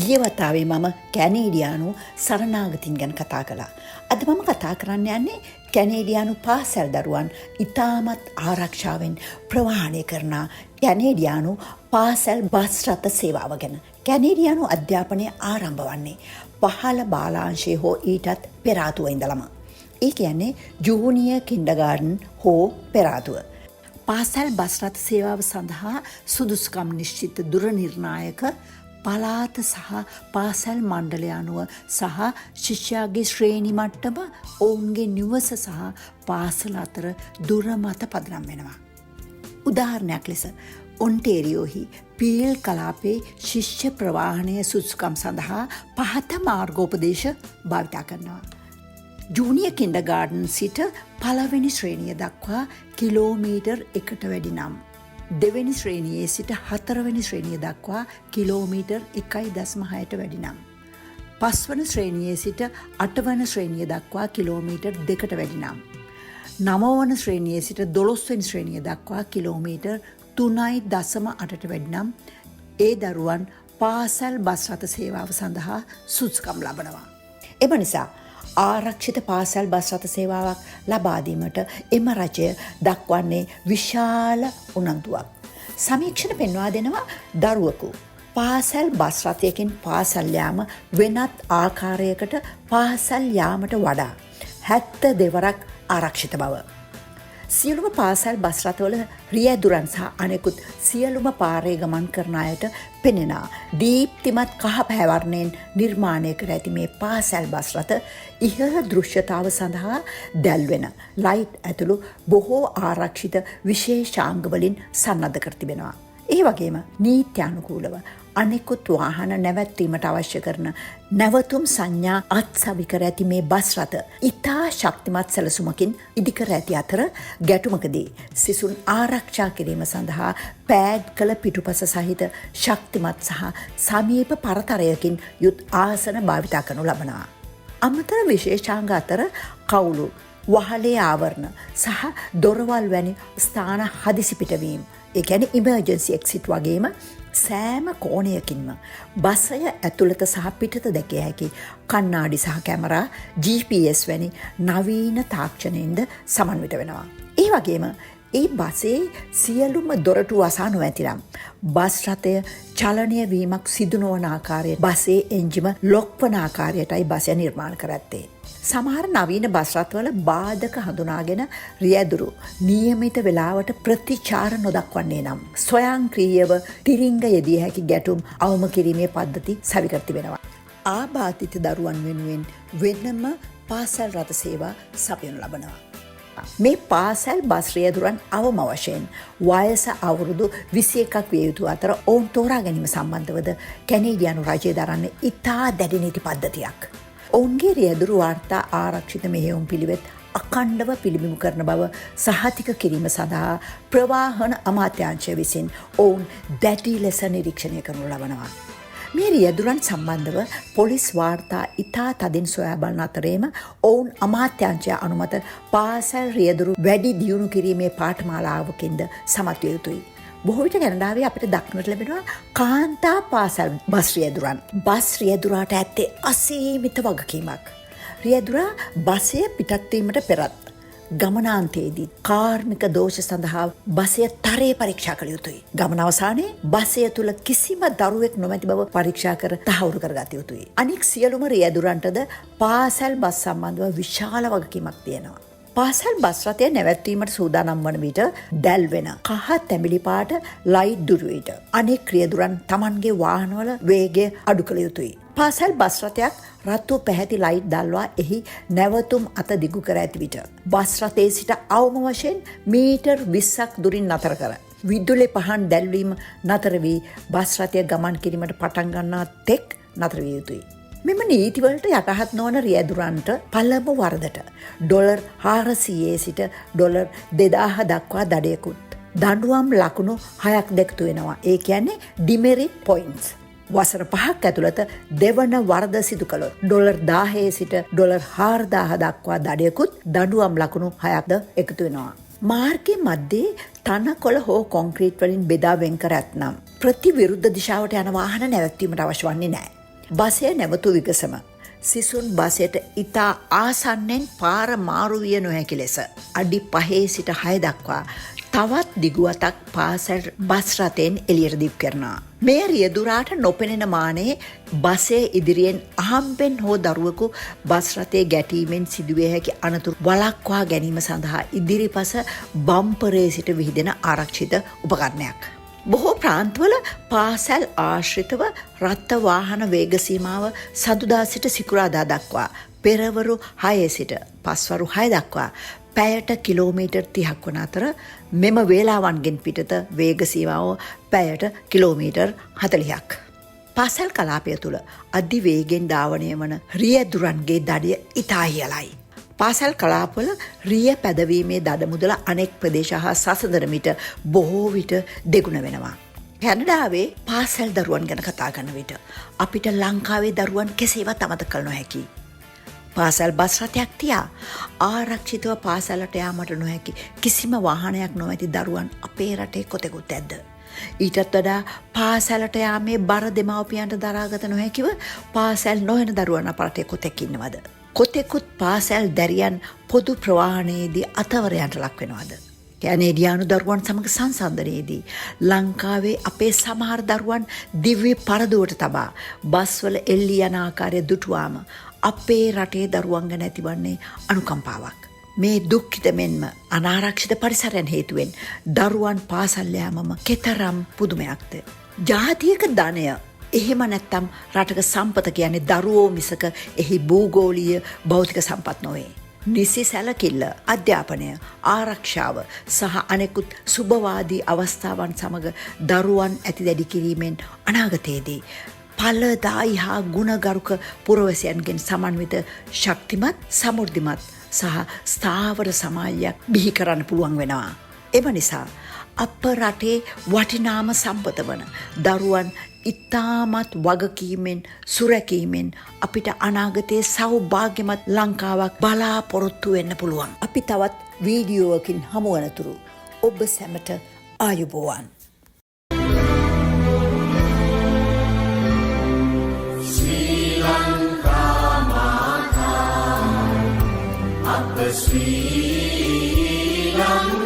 ගිය වතාවේ මම කැනේඩියානු සරණාගතින් ගැන කතා කළා. අද මම කතා කරන්න යන්නේ කැනේඩියානු පාසල් දරුවන් ඉතාමත් ආරක්ෂාවෙන් ප්‍රවාහනය කරන කැනේඩියානු පාසල් බස් රථ සේවාව ගැන. කැනේඩියානු අධ්‍යාපනය ආරම්භ වන්නේ පහළ බාලාංශය හෝ ඊටත් පෙර ආතුව ඉඳලම. ඒ කියන්නේ ජූනියර් කින්ඩර්ගාර්ඩන් හෝ පෙර ආතුව. පාසල් බස් රථ සේවාව සඳහා සුදුසුකම් නිශ්චිත දුර නිර්ණායක පළාත සහ පාසල් මණ්ඩලය අනුව සහ ශිෂ්‍යයාගේ ශ්‍රේණි මට්ටම, ඔවුන්ගේ නිවස සහ පාසල අතර දුර මත පදනම් වෙනවා. උදාහරණයක් ලෙස, ඔන්ටේරියෝහි පීල් කලාපේ ශිෂ්‍ය ප්‍රවාහනය සුදුසුකම් සඳහා පහත මාර්ගෝපදේශ භාවිතා කරනවා. ජූනියර් කින්ඩර්ගාර්ඩන් සිට පළවෙනි ශ්‍රේණිය දක්වා කිලෝමීටර් 1ට වැඩි නම්, දෙවෙනි ශ්‍රේණියේ සිට හතරවෙනි ශ්‍රේණිය දක්වා කිලෝමීටර් 1.6ට වැඩි නම්, පස්වන ශ්‍රේණියේ සිට අටවන ශ්‍රේණිය දක්වා කිලෝමීටර් 2ට වැඩි නම්, නවවන ශ්‍රේණියේ සිට 12වෙනි ශ්‍රේණිය දක්වා කිලෝමීටර් 3.8ට වැඩි නම්, ඒ දරුවන් පාසල් බස් රථ සේවාව සඳහා සුදුසුකම් ලබනවා. එම නිසා ආරක්ෂිත පාසල් බස් රථ සේවාවක් ලබා දීමට එම රජය දක්වන්නේ විශාල උනන්දුවක්. සමීක්ෂණ පෙන්වා දෙනවා දරුවෙකු පාසල් බස් රථයකින් පාසල් යාම වෙනත් ආකාරයකට පාසල් යාමට වඩා 72 වරක් ආරක්ෂිත බව. සියලුම පාසල් බස් රථවල රියැදුරන් සහ අනෙකුත් සියලුම පාරේ ගමන් කරන අයට පෙනෙන දීප්තිමත් කහ පැහැවර්ණයෙන් නිර්මාණය කර ඇති මේ පාසල් බස් රථ ඉහළ දෘශ්‍යතාව සඳහා දැල්වෙන ලයිට් ඇතුළු බොහෝ ආරක්ෂිත විශේෂාංග වලින් සන්නද්ධ කර තිබෙනවා. ඒ වගේම නීත්‍යානුකූලව අනෙකුත් වාහන නැවැත්වීමට අවශ්‍ය කරන නැවතුම් සංඥා අත්සවි කර ඇති මේ බස් රථ ඉතා ශක්තිමත් සැලසුමකින් ඉදිකර ඇති අතර, ගැටුමකදී සිසුන් ආරක්ෂා කිරීම සඳහා පෑඩ් කළ පිටුපස සහිත ශක්තිමත් සහ සමීප පරතරයකින් යුත් ආසන භාවිතා කරනු ලබනවා. අමතර විශේෂාංග අතර කවුළු, වහලේ ආවරණ සහ දොරවල් වැනි ස්ථාන හදිසි පිටවීම්, ඒ කියන්නේ ඉමර්ජන්සි එක්සිට් වගේම සෑම කෝණයකින්ම බසය ඇතුළත සහ පිටත දැකිය හැකි කණ්ණාඩි සහ කැමරා, GPS වැනි නවීන තාක්ෂණයෙන්ද සමන්විත වෙනවා. ඒ වගේම ඒ බසේ සියලුම දොරටු වසා නොඇතිනම් බස් රථය චලනය වීමක් සිදු නොවන ආකාරයට බසේ එන්ජිම ලොක් වන ආකාරයටයි බසය නිර්මාණ කර ඇත්තේ. සමහර නවීන බස් රථවල බාධක හඳුනාගෙන රියැදුරු නියමිත වෙලාවට ප්‍රතිචාර නොදක්වන්නේ නම් ස්වයංක්‍රීයව තිරිංග යෙදිය හැකි ගැටුම් අවම කිරීමේ පද්ධති සවි කර තිබෙනවා. ආබාධිත දරුවන් වෙනුවෙන් වෙනම පාසල් රථ සේවා සපයනු ලබනවා. මේ පාසල් බස් රියදුරන් අවම වශයෙන් වයස අවුරුදු 21ක් විය යුතු අතර, ඔවුන් තෝරා ගැනීම සම්බන්ධවද කැනේඩියානු රජය දරන්නේ ඉතා දැඩි නීති පද්ධතියක්. ඔවුන්ගේ රියදුරු වාර්තා ආරක්ෂිත මෙහෙයුම් පිළිවෙත් අඛණ්ඩව පිළිබිඹු කරන බව සහතික කිරීම සඳහා ප්‍රවාහන අමාත්‍යාංශය විසින් ඔවුන් දැඩි ලෙස නිරීක්ෂණය කරනු ලබනවා. මේ රියදුරන් සම්බන්ධව පොලිස් වාර්තා ඉතා තදින් සොයා බලන අතරේම, ඔවුන් අමාත්‍යාංශය අනුමත පාසල් රියදුරු වැඩි දියුණු කිරීමේ පාඨමාලාවකින්ද සමත් විය යුතුයි. බොහෝ විට කැනඩාවේ අපිට දක්නට ලැබෙනවා කාන්තා පාසල් බස් රියදුරන්. බස් රියදුරාට ඇත්තේ අසීමිත වගකීමක්. රියදුරා බසය පිටත් වීමට පෙරත්, ගමනාන්තයේදී කාර්මික දෝෂ සඳහා බසය තරයේ පරීක්ෂා කළ යුතුයි. ගමන අවසානයේ බසය තුළ කිසිම දරුවෙක් නොමැති බව පරීක්ෂා කර තහවුරු කරගත යුතුයි. අනික් සියලුම රියදුරන්ටද පාසල් බස් සම්බන්ධව විශාල වගකීමක් තියෙනවා. පාසල් බස් රථය නැවැත්වීමට සූදානම් වන විට දැල්වෙන කහ තැඹිලි පාට ලයිට් දුටු විට අනෙක් රියදුරන් තමන්ගේ වාහනවල වේගය අඩු කළ යුතුයි. පාසල් බස් රථයක් රතු පැහැති ලයිට් දල්වා එහි නැවතුම් අත දිගු කර ඇති විට, බස් රථයේ සිට අවම වශයෙන් මීටර් 20ක් දුරින් නතර කර, විදුලි පහන් දැල්වීම නතර වී බස් රථය ගමන් කිරීමට පටන් ගන්නා තෙක් නතර විය යුතුයි. මෙම නීතිවලට යටහත් නොවන රියැදුරන්ට පළමු වරදට ඩොලර් 400 සිට ඩොලර් 2000 දක්වා දඩයකුත්, දඬුවම් ලකුණු හයක් එකතු වෙනවා. ඒ කියන්නේ ඩිමෙරිට් පොයින්ට්ස්. වසර 5ක් ඇතුළත දෙවන වරද සිදු කළොත් ඩොලර් 1000 සිට ඩොලර් 4000 දක්වා දඩයකුත්, දඬුවම් ලකුණු හයක්ද එකතු වෙනවා. මාර්ගයේ මැද්දේ තනකොළ හෝ කොන්ක්‍රීට් වලින් බෙදා වෙන් කර ඇත්නම් ප්‍රතිවිරුද්ධ දිශාවට යන වාහන නැවැත්වීමට අවශ්‍ය වන්නේ නැහැ. බසය නැවතු විගසම සිසුන් බසයට ඉතා ආසන්නෙන් පාර මාරු විය නොහැකි ලෙස අඩි 5 සිට 6 දක්වා තවත් දිගුවතක් පාසල් බස් රථයෙන් එළියට දික් කරනවා. මෙය රියදුරාට නොපෙනෙන මානයේ බසය ඉදිරියෙන් අහම්බෙන් හෝ දරුවෙකු බස් රථයේ ගැටීමෙන් සිදුවිය හැකි අනතුරු වළක්වා ගැනීම සඳහා ඉදිරිපස බම්පරයේ සිට විහිදෙන ආරක්ෂිත උපකරණයක්. බොහෝ ප්‍රාන්තවල පාසැල් ආශ්‍රිතව රථ වාහන වේග සීමාව සඳුදා සිට සිකුරාදා දක්වා පෙරවරු 6 සිට පස්වරු 6 දක්වා පැයට කිලෝමීටර් 30ක් වන අතර මෙම වේලාවන්ගෙන් පිටත වේග සීමාව පැයට කිලෝමීටර් 40ක්. පාසල් කලාපය තුළ අධිවේගෙන් ධාවනය වන රියදුරන්ගේ දඩය ඉතා ඉහළයි. පාසල් කලාපවල රිය පැදවීමේ දඩ මුදල අනෙක් ප්‍රදේශ හා සසඳන විට බොහෝ විට දෙගුණ වෙනවා. කැනඩාවේ පාසල් දරුවන් ගැන කතා කරන විට අපිට ලංකාවේ දරුවන් කෙසේවත් අමතක කළ නොහැකි. පාසල් බස් රථයක් තියා ආරක්ෂිතව පාසලට යාමට නොහැකි කිසිම වාහනයක් නොමැති දරුවන් අපේ රටේ කොතෙකුත් ඇද්ද? ඊටත් වඩා පාසලට යාමේ බර දෙමව්පියන්ට දරාගත නොහැකිව පාසල් නොයන දරුවන් අප රටේ කොතෙක් ඉන්නවද? කොතෙකුත් පාසල් දැරියන් පොදු ප්‍රවාහනයේදී අතවරයන්ට ලක් වෙනවද? කැනේඩියානු දරුවන් සමග සංසන්දනයේදී ලංකාවේ අපේ සමහර දරුවන් දිව්‍ය පරදුවට තබා බස්වල එල්ලී යන ආකාරය දුටුවාම අපේ රටේ දරුවන් ගැන ඇතිවන්නේ අනුකම්පාවක්. මේ දුක්ඛිත මෙන්ම අනාරක්ෂිත පරිසරයන් හේතුවෙන් දරුවන් පාසල් යාමම කෙතරම් පුදුමයක්ද. ජාතියක ධනය එහෙම නැත්තම් රටක සම්පත කියන්නේ දරුවෝ මිසක එහි භූගෝලීය භෞතික සම්පත් නොවේ. නිසි සැලකිල්ල, අධ්‍යාපනය, ආරක්ෂාව සහ අනෙකුත් සුභවාදී අවස්ථාවන් සමග දරුවන් ඇති දැඩි කිරීමෙන් අනාගතයේදී ඵලදායී හා ගුණගරුක පුරවැසියන්ගෙන් සමන්විත ශක්තිමත්, සමෘද්ධිමත් සහ ස්ථාවර සමාජයක් බිහි කරන්න පුළුවන් වෙනවා. එම නිසා අප රටේ වටිනාම සම්පත වන දරුවන් ඉතාමත් වගකීමෙන් සුරැකීමෙන් අපිට අනාගතයේ සෞභාග්‍යමත් ලංකාවක් බලාපොරොත්තු වෙන්න පුළුවන්. අපි තවත් වීඩියෝවකින් හමු වනතුරු ඔබ සැමට ආයුබෝවන්. ශ්‍රී ලංකා මාතා අප ශ්‍රී ලංකා.